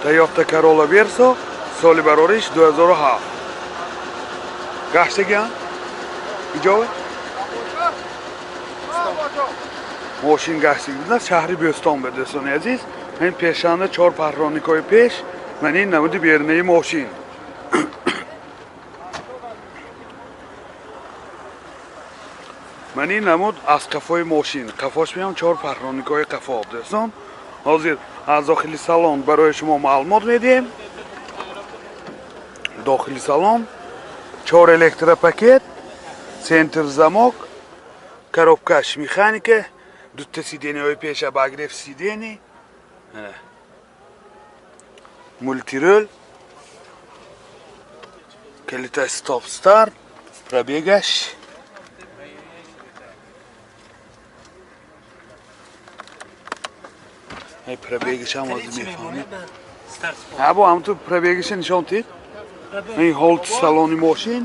Toyota Corolla Verso, соли барориш 2007. Гаштагиан? Иҷове? Мошин гаштагӣ будааст шаҳри Бӯстон ба, дӯстони азиз. Ин пешанда чор парроникҳои пеш, ман ин намуди берунаи мошин. Ман ин намуд аз қафои мошин. Қафош меам чор парроникҳои қафо, дӯстон. Ҳозир аз дохили салон барои шумо маълумот медиҳем. Дохили салон чор электропакет, центр замок, коробкаш механика, дута сиденияҳои пеш обогрев сидений, мультируль, калита стоп старт, пробегаш пробегаш ҳам ҳозир мефаҳмед. Ҳа, бо ҳамту пробегаша нишон тид. Ин ҳолати салони мошин.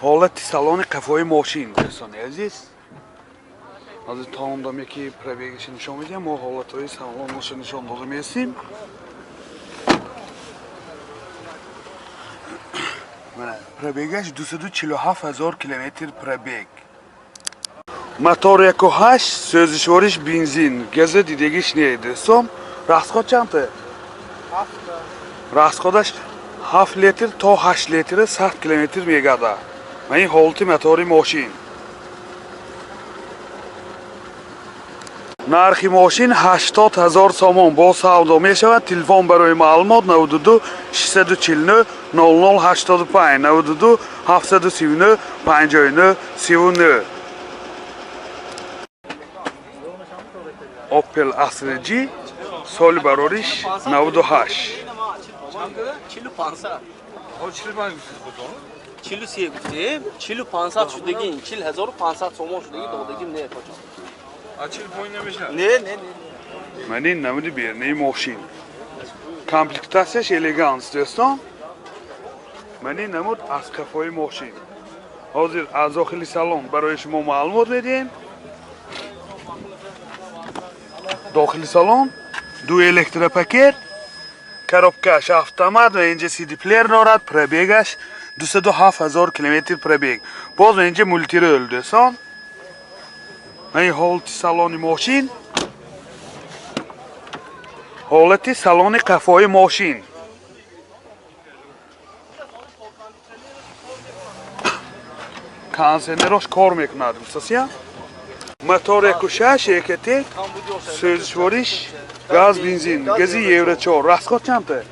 Ҳолати салони қафои мошин, дӯстони азиз. Ҳозир то он даме ки пробегаша нишон медиҳам, мо ҳолатҳои салоноша нишон дода меистем. Пробегаш 247 000 километр пробег. Мотор 1,8, сӯзишвориш бензин, газа дидагиш не, дӯстон. Расход чандта? Расходаш 7 литр то 8 литр 100 километр мегардад. Ва ин ҳолати мотори мошин. Нархи мошин 80 ҳазор сомон, бо савдо мешавад. Телефон барои маълумот 92 649 00 85, 92 739 59 39. Opel Astra G, соли барориш 98. 4500. 43 гуфтем, 4500 шудагин, 40 500 сомон шудагӣ додагим не, кочон. Не, не, не. Ман ин намуди берунаи мошин. Комплектатсияш элеганс, дӯстон. Ман ин намуд аз қафои мошин. Ҳозир аз дохили салон барои шумо маълумот медиҳем. Дохили салон ду электропакет, коробкаш автомат ва инҷа CD плеер дорад, пробегаш 207 ҳазор километр пробег. Боз инҷа мультируль, дӯстон. Ман ин ҳолати салони мошин. Ҳолати салони қафои мошин. Кондиционерош кор мекунад, гуфтасия. Мотор 1,6 Ecotec, сӯзишвориш газ бензин, гази Евро 4. Расход чандта?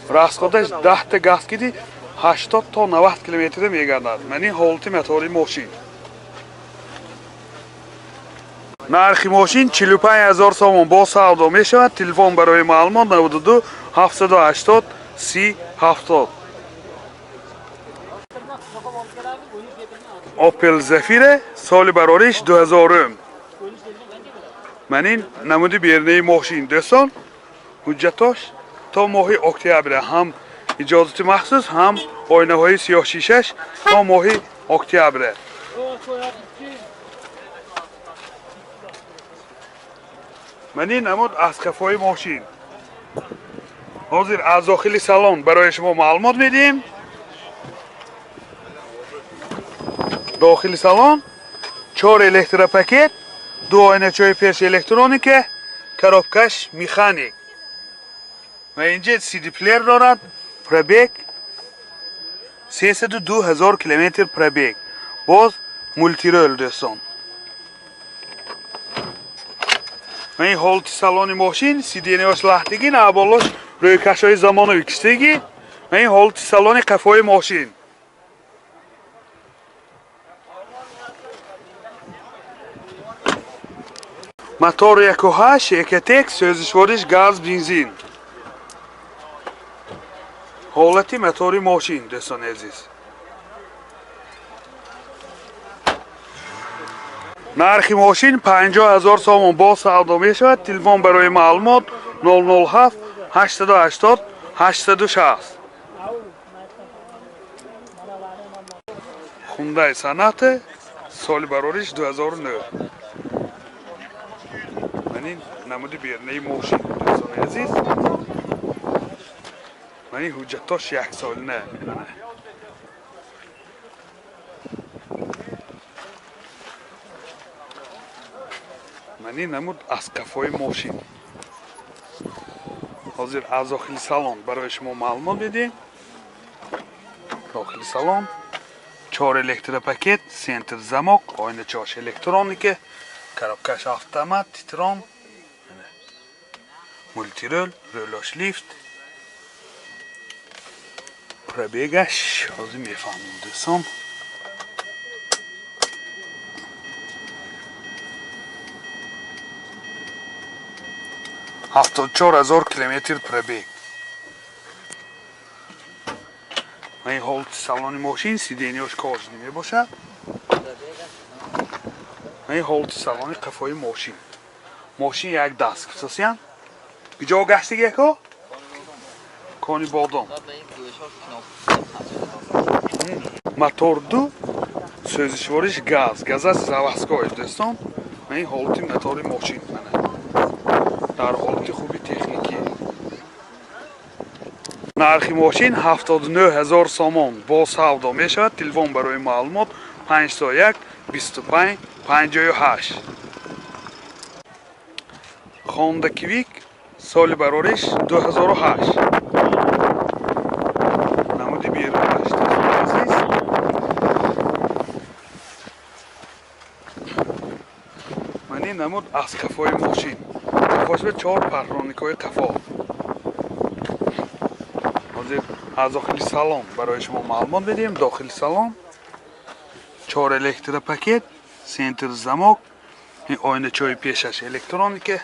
Расходаш 10 та газ киди 80 то 90 километр мегардад. Ман ин ҳолати мотори мошин. Нархи мошин 45 ҳазор сомон, бо савдо мешавад. Телефон барои маълумот 92 780 30 70. Opel Zafira, соли барориш 2000. Ман ин намуди берунаи мошин, дӯстон. Ҳуҷҷатош то моҳи октябр, ҳам иҷозати махсус, ҳам оинаҳои сиёҳшишаш то моҳи октябр. Ман ин намуд аз қафои мошин. Ҳозир аз дохили салон барои шумо маълумот медиҳем. Дохили салон чор электропакет, ду оиначаҳои пеш электроника, коробкаш механик. Ва инҷа CD плеер дорад, пробег 302 ҳазор километр пробег. Боз мультируль, дӯстон. Ва ин ҳолати салони мошин, сиденияш лаҳтагӣ, наболош рӯйкашҳои замонавӣ киштагӣ. Ва ин ҳолати салони қафои мошин. Мотор 1,8 Ecotec, сӯзишвориш газ бензин. Ҳолати мотори мошин, дӯстони азиз. Нархи мошин 50 ҳазор сомон, бо савдо мешавад. Телефон барои маълумот 007 880 860. Hyundai Sonata, соли барориш 2009. Ман Ман ин намуди берунаи мошин, дӯстони азиз. Ман ин ҳуҷҷатош яксолина. Мана, ман ин намуд аз қафои мошин. Ҳозир аз дохили салон барои шумо маълумот медиҳем. Дохили салон чор электропакет, центр замок, оиначаош электроника, коробкаш автомат, титрон, мультируль, рулош лифт. Пробегаш ҳозир мефаҳмем, дӯстон. 74 000 километр пробег. Ин ҳолати салони мошин, сиденьяш кожаный мебошад. Ин ҳолати салони қафои мошин. Мошин як даст хусусиян. Куҷо гаштиги, яко? Кони Бодом. Мотор ду, сӯзишвориш газ, газаш заводской, дӯстон. Ин ҳолати мотори мошин, мана, дар ҳолати хуби техникӣ. Нархи мошин 79 ҳазор сомон, бо савдо мешавад. Телефон барои маълумот 501 25 58. Хонда Квик, соли барориш 2008. Намуди берунаш, дӯстони азиз. Ман ин намуд аз қафои мошин. Қафош ба чор парроникҳои қафо. Ҳозир аз дохили салон барои шумо маълумот медиҳем. Дохили салон чор электропакет, центр замок, ин оиначаҳои пешаш электроника,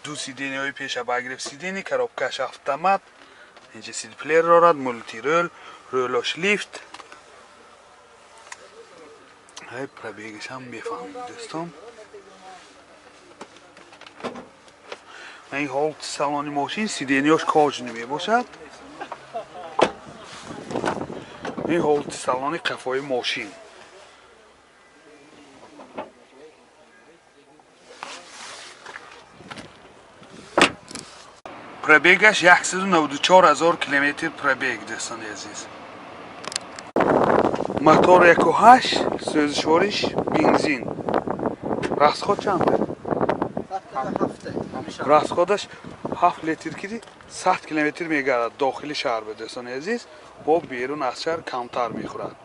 ду сиденьяҳои пеша обогрев сиденья, коробкаш автомат, инҷа сидплеер дорад, мультируль, рулош лифт. Ай, пробегашам мефаҳмем, дӯстон. Ин ҳолати салони мошин, сиденьяш кожаный мебошад. Ин ҳолати салони қафои мошин. Пробегаш 194 ҳазор километр пробег, дӯстони азиз. Мотор 1,8, сӯзишвориш бензин. Расход чанд? Расходаш 7 литр киди 100 километр мегардад дохили шаҳр ба, дӯстони азиз, бо берун аз шаҳр камтар мехӯрад.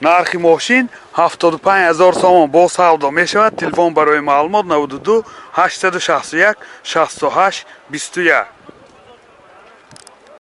Нархи мошин 75 ҳазор сомон, бо савдо мешавад. Телефон барои маълумот 92 861 68 21.